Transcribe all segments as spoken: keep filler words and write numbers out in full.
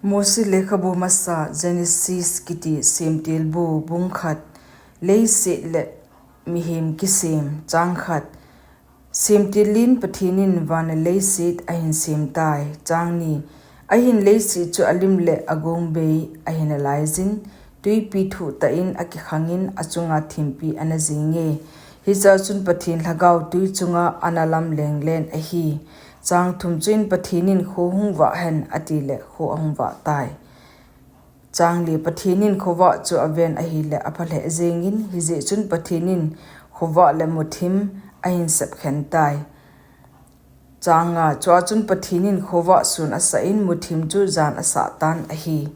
Mosi lekhabu masa Genesis kiti semtilbu bung khat. Leiset le mihem kisem. Chang khat. Semtilin Pathenin van le leiset ahin sem tai. Chang ni. Ahin leiset chu alim le agong bei ahin alaijin, tuipi thuh tah in akikhangin achunga thimpi ana jinge. Hichea chun Pathen lhagao tui chunga ana lam lenglen ahi. Chang thum. Chuin Pathenin, kho hung vah hen, ati le kho ahung vah tai. Chang li. Pathenin khovah chu aven ahile apha lheh jengin, hijeh chun Pathenin khovah le muthim ahin sepkhen tai. Chang nga. Chua chun Pathenin khovah sun asah in, muthim chu jan asah tan ahi.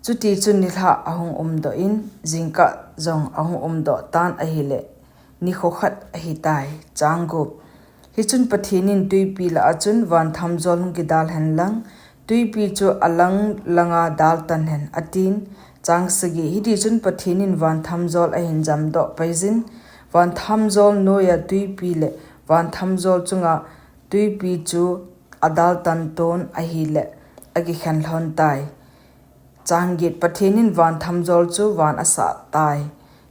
Chuti chun nilhah ahung umdoh in, jingkah jong ahung umdoh tan ahile, nikho khat ahitai. Chang gup. Hichun Pathenin, tuipi lah a chun van thamjol hung kidal hen lang, tuipi chu alang langa dal tan hen, atin. Chang sagi. Hiti chun Pathenin van thamjol ahin jamdoh paijin, van thamjol noiya tuipi le van thamjol chunga tuipi chu adal tan ton ahile akikhen lhon tai. Chang get. Pathenin van thamjol chu van asah tai.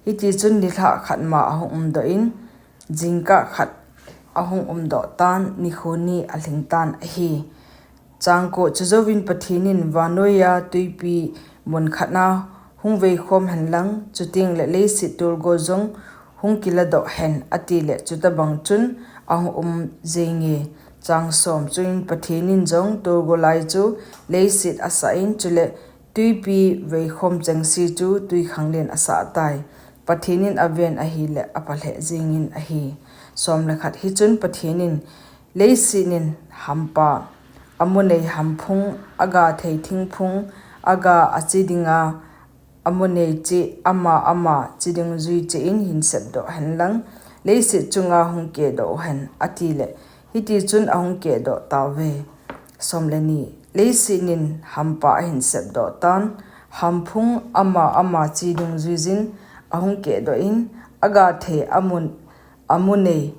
Hiti chun nilhah khat ma ahung umdoh in, jingkah khat ahung umdoh tan, nikho ni alhing tan ahi. Chang ko. Chujouvin Pathenin, vannoiya tuipi mun khat na hung veikhom hen lang, chuteng le leiset tolgo jong hung kiladoh hen, ati le chutobang chun ahung um jenge. Chang som. Chuin Pathenin jong tolgo lai chu leiset asah in, chule tuipi veikhom chengse chu twikhanglen asah tai. Pathenin aven ahile apha lheh jengin ahi. Som le khat. Hichun Pathenin, leiset in hampa, amu nei hamphung, aga thei thingphung, aga achi dinga amu nei cheh, ama ama chi ding jui cheh in hin sepdoh hen lang, leiset chunga hung kehdoh hen, ati le, hiti chun ahung kehdoh tauve. Som le ni. Leiset in hampa ahin sepdoh tan, hamphung ama ama chi ding juijin ahung kehdoh in, aga thei amun, amu nei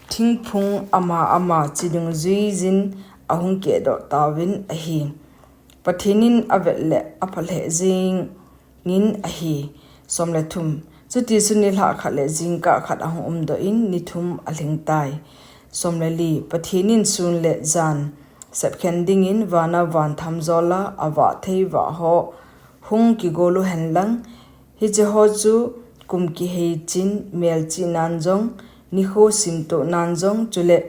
thingphung ama ama chi ding juijin ahung kehdoh tauvin ahi. Pathenin avet le apha lheh jeng in ahi. Som le thum. Chuti chun nilhah khat le jingkah khat ahung umdoh in, ni thum alhing tai. Som le li. Pathenin sun le jan sepkhen dingin vana van thamjol a avah thei vah ho hung kigol u hen lang, hiche ho chu kum kihei chin, melchih nan jong, nikho simtoh nan jong, chule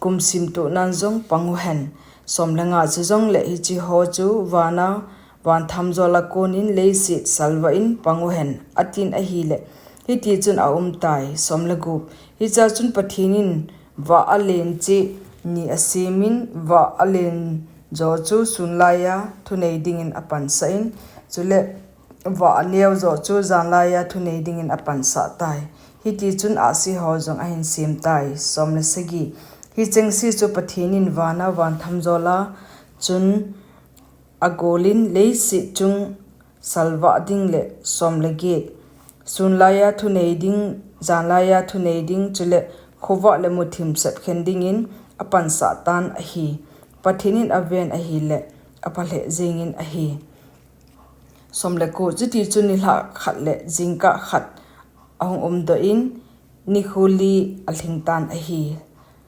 kum simtoh nan jong pang u hen. Som le nga. Chujongle hiche ho chu vana van thamjol a konin leiset salvah in pang u hen, atin ahile, hiti chun aum tai. Som le gup. Hichea chun Pathenin vah alen cheh ni asemin, vah alen jo chu sun laiya thunei dingin apansah in, chule vah aneo jo chu jan laiya thunei dingin apansah tai. Hiti chun ahsi ho jong ahin sem tai. Som le sagi. Hichengse chu Pathenin vana van thamjol a chun agolin, leiset chung salvah ding le, som le get, sun laiya thunei ding, jan laiya thunei ding, chule khovah le muthim sepkhen dingin apansah tan ahi. Pathenin aven ahile apha lheh jengin ahi. Som le ko. Chuti chun nilhah khat le jingkah khat ahung umdoh in, nikho li alhing tan ahi.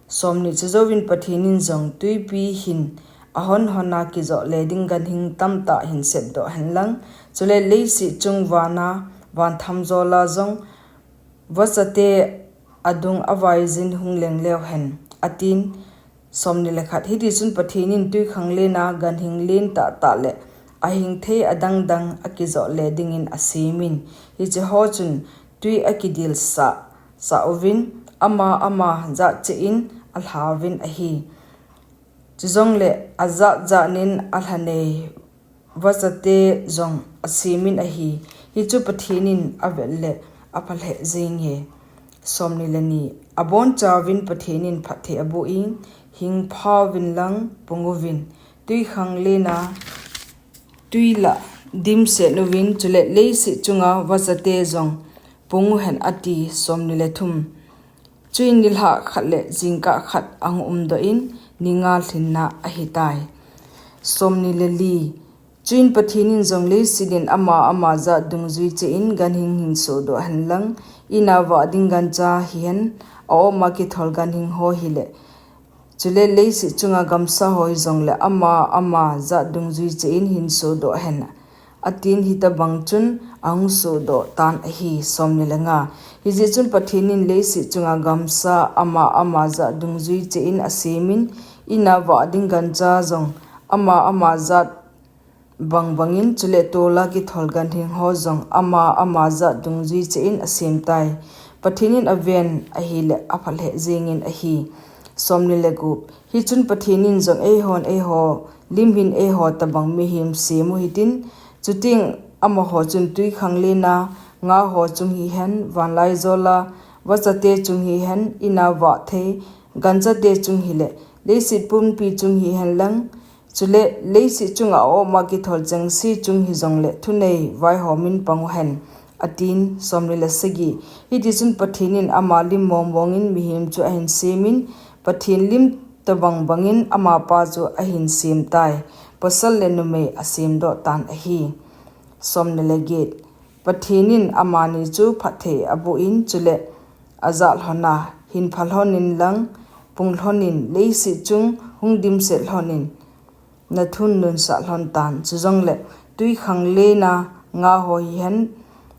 Som ni. Chujouvin Pathenin jong, tuipi hin ahon hon a kijoh le ding ganhing tamtah hin sepdoh hen lang, chule leiset chung vana van thamjol a jong vachate adung avaijin hung leng leu hen, atin. Som ni le khat. Hiti chun Pathenin twikhanglen a ganhing len tahtah le ahing thei adang dang akijoh le dingin asemin, hiche ho chun twi akidilsah sah uvin, ama ama jat cheh in alhauvin ahi. Chujongle ajat jat nin alhanei vachate jong asemin ahi. Hichu Pathenin avet le apha lheh jenge. Som ni le ni. Abonchauvin Pathenin phatthei aboh in, hing phauvin lang pung uvin, twikhanglen a twi lah dimset uvin, chule leiset chunga vachate jong pung uhen, ati. Som ni le thum. Chuin nilhah khat le jingkah khat ahung umdoh in, ni nga lhinna ahitai. Som ni le li. Chuin Pathen in jong, Leiset in ama ama jat dungjui cheh in ganhing hin sohdoh hen lang, in a vah ding gancha hihen, a-op ma kithol ganhing ho hile, chule leiset chunga gamsa ho hijongle ama ama jat dungjui cheh in hin sohdoh hen, atin, hitobang chun ahung sohdoh tan ahi. Hijeh chun Pathen in leiset chunga gamsa ama ama jat dungjui cheh in asemin, in a vah ding gancha jong ama ama jat bang bangin, chule tola kithol ganhing ho jong ama ama jat dungjui cheh in asemtai. Pathen in aven ahile apha lheh jengin ahi. Hichun Pathen in jong, Eihon eiho lim hin eiho tobang mihem sem u hitin, chuteng amaho chun twikhanglen a nga ho chung hihen, vanlaijol a vachate chung hihen, in a vah thei ganchate chung hile, leiset pumpi chung hihen lang, chule leiset chunga a-op ma kithol chengse chung hijongle thunei vaihom in pang uhen, atin. Hitichun Pathen in ama lim mongmong in mihem chu ahin semin, Pathen lim tobang bangin amapa chu ahin semtai; pasal le numei asemdoh tan ahi. Pathen in amani chu phatthei aboh in, chule ajah lhona, Hinpha lhonin lang, pung lhonin, leiset chung hung dimset lhonin, nathun nunsah lhontan; chujongle twikhanglen a nga ho hihen,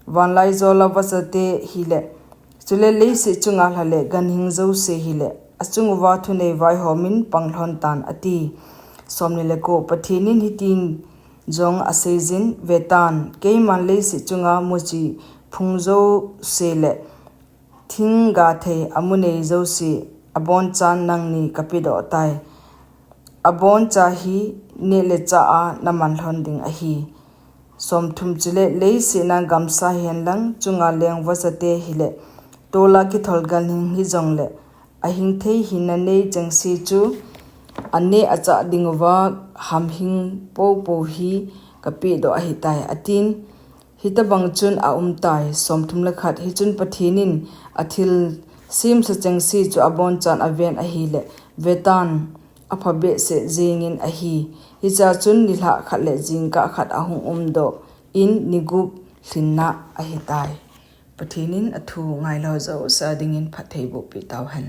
vanlaijol a vachate hile, chule leiset chunga lha le ganhing jouse hile, achung uva thunei vaihom in pang lhontan, ati. Pathen in hitin jong aseijin, Vetan, keiman leiset chunga muchi phung jouse le thingga thei amu nei jouse abonchan nangni kapedoh tai; aboncha hi neh le chah a naman lhon ding ahi. Chule leiset a gamsa hihen lang, chunga leng vachate hile, tola kithol ganhing hijongle, ahing thei hinna nei chengse chu aneh achah dinguva hamhing poupou hi kapehdoh ahitai, atin. Hitobang chun aumtai. Hichun Pathen in athil semsa chengse chu abonchan aven ahile, vetan, aphabehseh jengin ahi. Hichea chun nilhah khat le jingkah khat ahung umdoh in, ni gup lhinna ahitai. Pathen in athu ngailou jouse dingin phatthei bohpeh tauhen.